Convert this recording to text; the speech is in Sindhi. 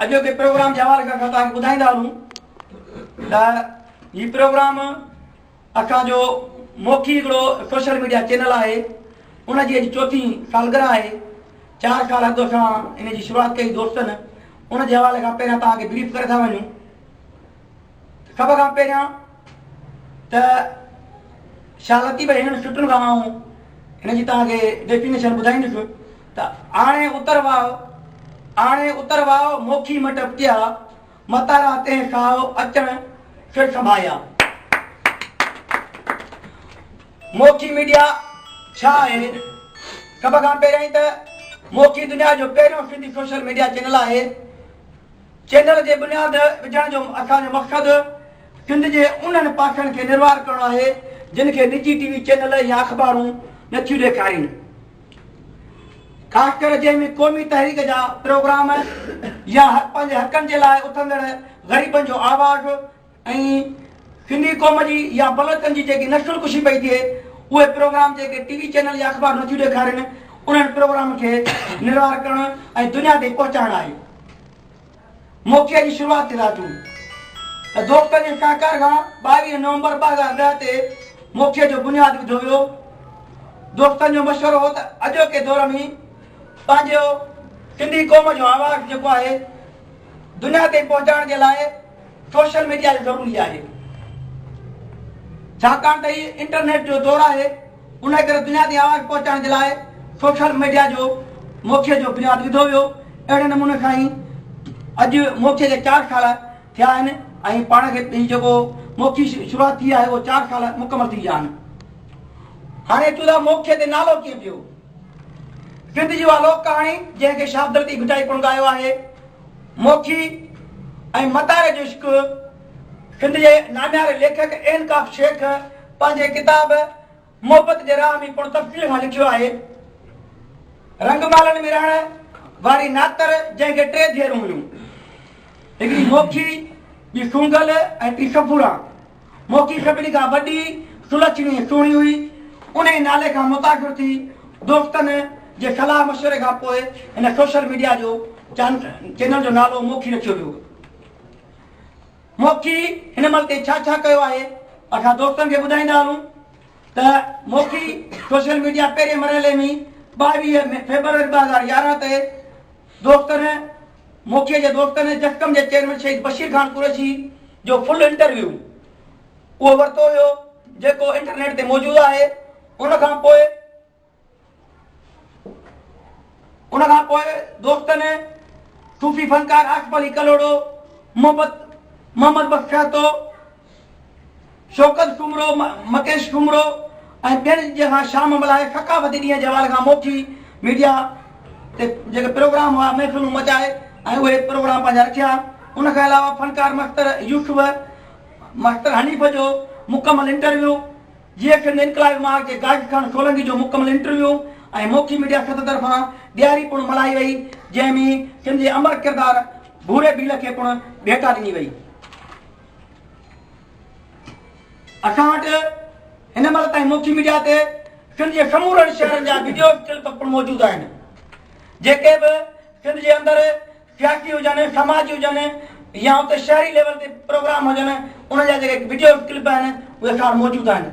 اڄوڪي پروگرام جي حوالي کان اسان توهان کي ٻڌائيندا هلون ته هي پروگرام اسان جو موکي هڪڙو سوشل ميڊيا چينل آهي ان جي اڄ چوٿين سالگرهه آهي. چار سال اڳ اسان ان جي شروعات ڪئي دوستن ان جي حوالي کان پهريان توهان کي بريف ڪري ٿا وڃون. سڀ کان پهريان ته شاهه لطيف جي هنن سٽن کان آئون هن جي توهان کي ڊيفينيشن ٻڌائيندس ته آڻي اتر واء آڻي اتر واء موکي مٽ پيا متارا تنهن ساء اچڻ سر سنڀايا. موکي ميڊيا ڇا آهي؟ سڀ کان پهريائين ته موکي دنيا جو پهريون سنڌي سوشل ميڊيا چينل آهي. چينل جي بنياد وجهڻ جو اسان جو مقصد سنڌ جي انهن پاسن کي نروار ڪرڻ آهي جن کي نجي ٽي وي چينل يا اخبارون نٿيون ڏيکارين. خاص ڪري جنهن ۾ قومي تحريڪ جا پروگرام يا پنهنجي حقن جي لاء اٿندڙ غريبن جو آواز ۽ سنڌي قوم جي يا بلوچن جي جيڪي نسل ڪشي پئي ٿئي اهي پروگرام جيڪي ٽي وي چينل يا اخبار نٿيون ڏيکارين انهن پروگرام کي نروار ڪرڻ ۽ دنيا تائين پهچائڻ آهي. موکيء جي شروعات تي ٿا اچون ته دوستن جي سهڪار کان 22 نومبر 2010 تي موکيء جو بنياد وڌو ويو. دوستن جو مشورو هو ته اڄوڪي دور ۾ پنهنجو سنڌي قوم جو آواز جيڪو آهي دنيا تائين پهچائڻ جي لاء سوشل ميڊيا ضروري آهي ڇاڪاڻ ته هي انٽرنيٽ جو دور آهي ان ڪري دنيا تائين آواز پهچائڻ جي لاء سوشل ميڊيا جو موکي جو بنياد وڌو ويو. اهڙي نموني سان ئي اڄ موکي کي چار سال ٿيا آهن ۽ پاڻ کي هي جيڪو موکي شروعات ٿي آهي اهو چار سال مڪمل ٿي ويا آهن. هاڻي اچون ٿا موکي تي نالو ڪيئن پيو. سنڌ جي اها لوڪ ڪهاڻي جنهن کي شاهه عبداللطيف ڀٽائي پڻ ڳايو آهي. موکي ۽ متاري جو عشق سنڌ جي نامياري ليکڪ اين ڪاف شيخ پنهنجي ڪتاب محبت جي راهه ۾ پڻ تفصيل سان لکيو آهي. رنگ محلن ۾ رهڻ واري ناتر جنهن کي ٽي ڌيئرون هيون. هڪڙي موکي، ٻي سونگل ۽ ٽي صفوران. موکي سڀني کان وڏي، سلڇڻي ۽ سهڻي هئي. انهيء نالي کان متاثر ٿي دوستن جي صلاح مشوري کان پوء هن سوشل ميڊيا جو چينل جو نالو موکي رکيو ويو. موکي هن مهل تائين ڇا ڇا ڪيو آهي اسان دوستن کي ٻڌائيندا هلون ته موکي سوشل ميڊيا پهرين مرحلي ۾ 22 فيبروري 2011 تي دوستن موکي جي دوستن جسقم جي چيئرمين شهيد بشير خان قريشي جو فل انٽرويو اهو ورتو ويو جيڪو انٽرنيٽ تي موجود آهي. ان کان پوء ان کان پوء دوستن صوفي فنڪار آصف علي ڪلهوڙو، محبت محمد بخش سهتو، شوڪت سومرو، مڪيش سومرو ۽ ٻين جي کان شام ملهائي ثقافتي ڏينهن جي حوالي کان موکي ميڊيا تي جيڪي پروگرام هئا محفلون مچائي ۽ اهي پروگرام پنهنجا رکيا. ان کان علاوه فنڪار مستر يوسف مستر حنيف جو مڪمل انٽرويو، جي ايف ايم انقلابي مارچ جي غازي خان سولنگي جو مڪمل انٽرويو ۽ موکي ميڊيا سٿ طرفان ڏياري پڻ ملهائي وئي جنهن ۾ سنڌ جي امر ڪردار ڀوري ڀيل کي پڻ ڀيٽا ڏني وئي. اسان وٽ هن مهل تائين موکي ميڊيا تي سنڌ جي سمورن شهرن جا وڊيو ڪلپ پڻ موجود آهن جيڪي به سنڌ جي اندر سياسي هجن، سماجي هجن يا اتي شهري ليول تي پروگرام هجن ان جا جيڪي وڊيو ڪلپ آهن اهي اسان وٽ موجود آهن.